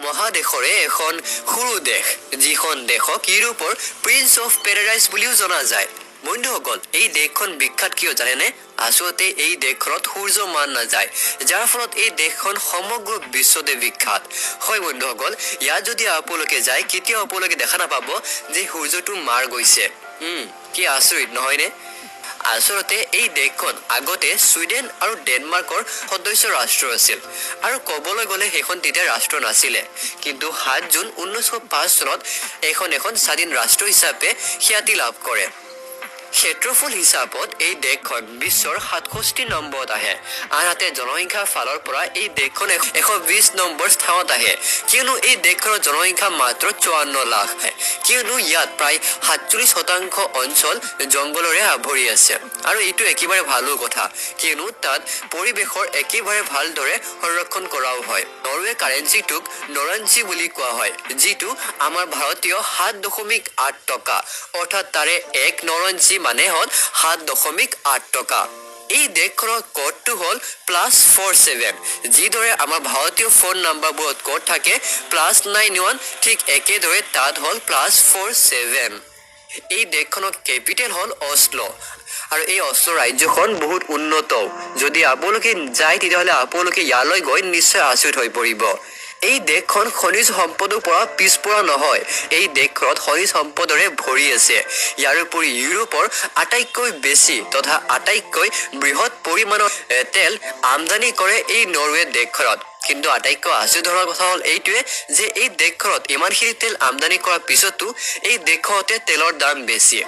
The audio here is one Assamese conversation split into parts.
মহাদেশৰে এখন সৰু দেশ, যিখন দেশক ইউৰোপৰ প্ৰিন্স অফ পেৰাডাইজ বুলিও জনা যায়। বন্ধুসকল, এই দেশখন বিখ্যাত কিয় জানেনে? আচলতে এই দেশখনত সূৰ্য মাৰ নাযায়, যাৰ ফলত এই দেশখন সমগ্ৰ বিশ্বতে বিখ্যাত হয়। বন্ধুসকল, ইয়াত যদি আপোনালোকে যায়, কেতিয়াও আপোনালোকে দেখা নাপাব যে সূৰ্যটো মাৰ গৈছে। কি আচৰিত নহয়নে? আচলতে এই দেশখন আগতে ছুইডেন আৰু ডেনমাৰ্কৰ সদস্য ৰাষ্ট্ৰ আছিল আৰু ক'বলৈ গ'লে সেইখন তেতিয়া ৰাষ্ট্ৰ নাছিলে। কিন্তু 7 জুন 1905 চনত এইখন এখন স্বাধীন ৰাষ্ট্ৰ হিচাপে খ্যাতি লাভ কৰে। ক্ষেত্ৰফল হিচাপত এই দেশখন বিশ্বৰ 67 নম্বৰত আহে। আনহাতে জনসংখ্যাৰ ফালৰ পৰা এই দেশখন 120 নম্বৰ স্থানত আহে, কিয়নো এই দেশখনৰ জনসংখ্যা মাত্ৰ 54 লাখ। কিয়নো ইয়াত প্ৰায় 47% অঞ্চল জংঘলৰে আৱৰি আছে আৰু এইটো একেবাৰে ভালো কথা, কিয়নো তাত পৰিৱেশৰ একেবাৰে ভালদৰে সংৰক্ষণ কৰাও হয়। নৰৱে কাৰেঞ্চিটোক নৰঞ্চি বুলি কোৱা হয়, যিটো আমাৰ ভাৰতীয় 7.8 টকা। অৰ্থাৎ তাৰে 1 নৰঞ্চি মানে হ'ল 7.8 টকা। এই দেশখনৰ ক'ডটো হ'ল +47। যিদৰে আমাৰ ভাৰতীয় ফোন নাম্বাৰবোৰত ক'ড থাকে +91, ঠিক একেদৰে তাত হ'ল +47। এই দেশখনৰ কেপিটেল হ'ল অশ্লো আৰু এই অশ্লো ৰাজ্যখন বহুত উন্নত। যদি আপোনালোকে যায়, তেতিয়াহ'লে আপোনালোকে ইয়ালৈ গৈ নিশ্চয় আচৰিত হৈ পৰিব। এই দেশখন খনিজ সম্পদৰ পৰা পিছপৰা নহয়। এই দেশখনত খনিজ সম্পদৰে ভৰি আছে। ইয়াৰোপৰি ইউৰোপৰ আটাইতকৈ বেছি তথা আটাইতকৈ বৃহৎ পৰিমাণৰ তেল আমদানি কৰে এই নৰৱে দেশখনত। কিন্তু আটাইতকৈ আচৰিত ধৰণৰ কথা হ'ল এইটোৱে যে এই দেশখনত ইমানখিনি তেল আমদানি কৰাৰ পিছতো এই দেশখনতে তেলৰ দাম বেছি।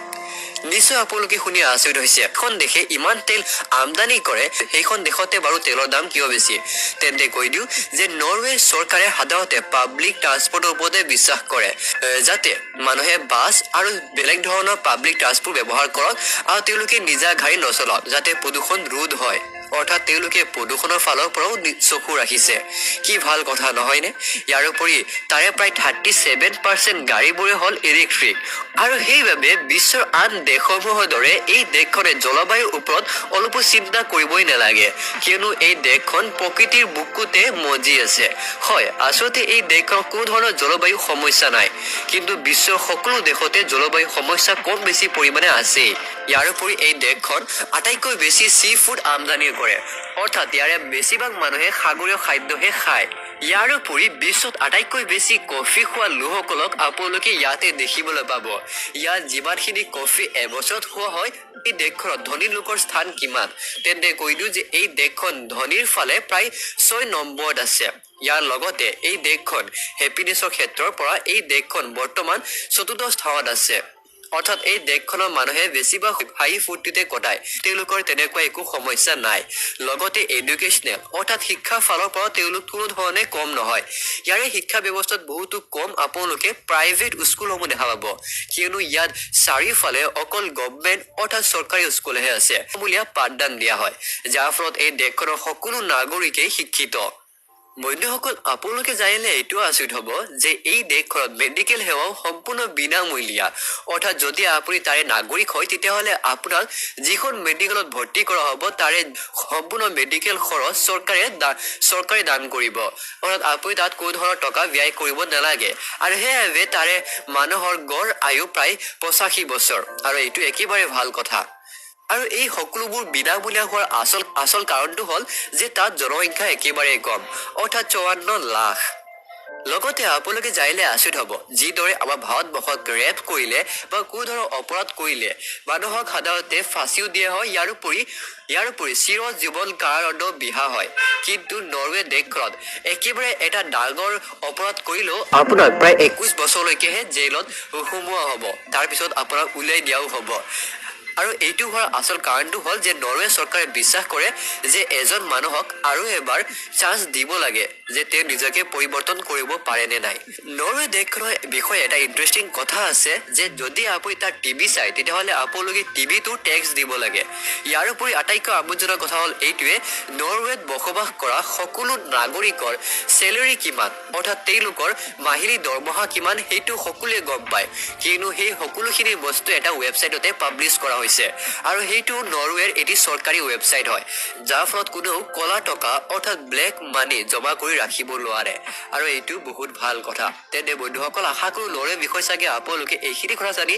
নিশ্চয় আপোনালোকে শুনি আচৰিত হৈছে, এখন দেশে ইমান তেল আমদানি কৰে, সেইখন দেশতে বাৰু তেলৰ দাম কিয় বেছি? তেন্তে কৈ দিওঁ যে নৰৱে চৰকাৰে সাধাৰণতে পাব্লিক ট্ৰান্সপৰ্টৰ ওপৰতে বিশ্বাস কৰে, যাতে মানুহে বাছ আৰু বেলেগ ধৰণৰ পাব্লিক ট্ৰান্সপৰ্ট ব্যৱহাৰ কৰক আৰু তেওঁলোকে নিজা গাড়ী নচলাওক, যাতে প্ৰদূষণ ৰোধ হয়। অৰ্থাৎ তেওঁলোকে প্ৰদূষণৰ ফালৰ পৰাও চকু ৰাখিছে। কি ভাল কথা নহয়নে? ইয়াৰোপৰি তাৰে প্ৰায় 37% গাড়ীবোৰে হ'ল ইলেক্ট্ৰিক আৰু সেইবাবে বিশ্বৰ আন দেশসমূহৰ দৰে এই দেশখনে জলবায়ুৰ ওপৰত অলপো চিন্তা কৰিবই নালাগে, কিয়নো এই দেশখন প্ৰকৃতিৰ বুকুতে মজি আছে। হয়, আচলতে এই দেশখনত কোনো ধৰণৰ জলবায়ু সমস্যা নাই। কিন্তু বিশ্বৰ সকলো দেশতে জলবায়ু সমস্যা কম বেছি পৰিমাণে আছেই। ইয়াৰোপৰি এই দেশখন আটাইতকৈ বেছি চি ফুড আমদানি কৰে, অৰ্থাৎ ইয়াৰে বেছিভাগ মানুহে সাগৰীয় খাদ্যহে খায়। ইয়াৰোপৰি বিশ্বত আটাইতকৈ বেছি কফি খোৱা লোকসকলক আপোনালোকে ইয়াতে দেখিবলৈ পাব। ইয়াত যিমানখিনি কফি এবছৰত খোৱা হয়। এই দেশখনত ধনী লোকৰ স্থান কিমান? তেন্তে কৈ দিওঁ যে এই দেশখন ধনীৰ ফালে প্ৰায় 6 নম্বৰত আছে। ইয়াৰ লগতে এই দেশখন হেপিনেছৰ ক্ষেত্ৰৰ পৰা এই দেশখন বৰ্তমান চতুৰ্থ স্থানত আছে। অৰ্থাৎ এই দেশখনৰ মানুহে বেছিভাগ হাঁহি ফূৰ্তিতে কটায়, তেওঁলোকৰ তেনেকুৱা একো সমস্যা নাই। লগতে এডুকেশ্যনেল অৰ্থাৎ শিক্ষাৰ ফালৰ পৰাও তেওঁলোক কোনো ধৰণে কম নহয়। ইয়াৰে শিক্ষা ব্যৱস্থাত বহুতো কম আপোনালোকে প্ৰাইভেট স্কুলসমূহ দেখা পাব, কিয়নো ইয়াত চাৰিওফালে অকল গভমেণ্ট অৰ্থাৎ চৰকাৰী স্কুলহে আছে। মূলীয়া পাঠদান দিয়া হয়, যাৰ ফলত এই দেশখনৰ সকলো নাগৰিকেই শিক্ষিত। বন্ধুসকল, আপোনালোকে জানিলে এইটোও আচৰিত হ'ব যে এই দেশখনত মেডিকেল সেৱাও সম্পূৰ্ণ বিনামূলীয়া। অৰ্থাৎ যদি আপুনি তাৰে নাগৰিক হয়, তেতিয়াহ'লে আপোনাক যিখন মেডিকেলত ভৰ্তি কৰা হ'ব, তাৰে সম্পূৰ্ণ মেডিকেল খৰচ চৰকাৰে দান কৰিব। অৰ্থাৎ আপুনি তাত কোনো ধৰণৰ টকা ব্যয় কৰিব নালাগে। আৰু সেইবাবে তাৰে মানুহৰ গড় আয়ু প্ৰায় 85 বছৰ আৰু এইটো একেবাৰে ভাল কথা। আৰু এই সকলোবোৰ বিনামূলীয়া হোৱাৰ আচল আচল কাৰণটো হ'ল যে তাত জনসংখ্যা একেবাৰে কম, অৰ্থাৎ 54 লাখ। লগতে আপোনালোকে জানিলে আচৰিত হ'ব, যিদৰে আমাৰ ভাৰতবৰ্ষত ৰেপ কৰিলে বা কোনো ধৰণৰ অপৰাধ কৰিলে মানুহক সাধাৰণতে ফাঁচিও দিয়া হয়, ইয়াৰোপৰি চিৰ জীৱন কাৰাদণ্ড বিহা হয়। কিন্তু নৰৱে দেশখনত একেবাৰে এটা ডাঙৰ অপৰাধ কৰিলেও আপোনাক প্ৰায় 21 বছৰলৈকেহে জেইলত সোমোৱা হ'ব, তাৰপিছত আপোনাক উলিয়াই দিয়াও হ'ব। আৰু এইটো হোৱাৰ আচল কাৰণটো হ'ল যে নৰৱে চৰকাৰে বিশ্বাস কৰে যে এজন মানুহক আৰু এবাৰ চান্স দিব লাগে যে তেওঁ নিজকে পৰিৱৰ্তন কৰিব পাৰে নে নাই। নৰৱে দেশখনৰ বিষয়ে এটা ইণ্টাৰেষ্টিং কথা আছে যে যদি আপুনি তাত টিভি চায়, তেতিয়াহ'লে আপোনালোকে টিভিটো টেক্স দিব লাগে। ইয়াৰোপৰি আটাইতকৈ আমোদজনক কথা হ'ল এইটোৱে, নৰৱেত বসবাস কৰা সকলো নাগৰিকৰ চেলেৰি কিমান, অৰ্থাৎ তেওঁলোকৰ মাহিলী দৰমহা কিমান, সেইটো সকলোৱে গম পায়, কিয়নো সেই সকলোখিনি বস্তু এটা ৱেবছাইটতে পাব্লিছ কৰা হৈছে। হৈছে আৰু সেইটো নৰৱেৰ এটি চৰকাৰী ৱেবছাইট হয়, যাৰ ফলত কোনেও ক'লা টকা অৰ্থাৎ ব্লেক মানি জমা কৰি ৰাখিব নোৱাৰে আৰু এইটো বহুত ভাল কথা। তেন্তে বন্ধুসকল, আশা কৰোঁ নৰৱেৰ বিষয়ে চাগে আপোনালোকে এইখিনি কথা জানি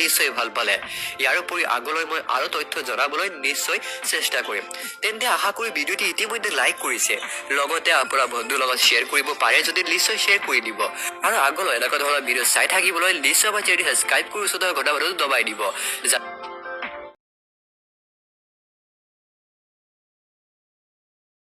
নিশ্চয় ভাল পালে। ইয়াৰ উপৰি আগলৈ মই আৰু তথ্য জনাবলৈ নিশ্চয় চেষ্টা কৰিম। তেন্তে আশা কৰি ভিডিঅ'টি ইতিমধ্যে লাইক কৰিছে, লগতে আপোনাৰ বন্ধুৰ লগত শ্বেয়াৰ কৰিব পাৰে যদি নিশ্চয় শ্বেয়াৰ কৰি দিব আৰু আগলৈ এনেকুৱা ধৰণৰ ভিডিঅ' চাই থাকিবলৈ নিশ্চয় আমাৰ চেনেলটি ছাবস্ক্ৰাইব কৰি ওচৰতে ঘণ্টা বাটনটো দবাই দিব।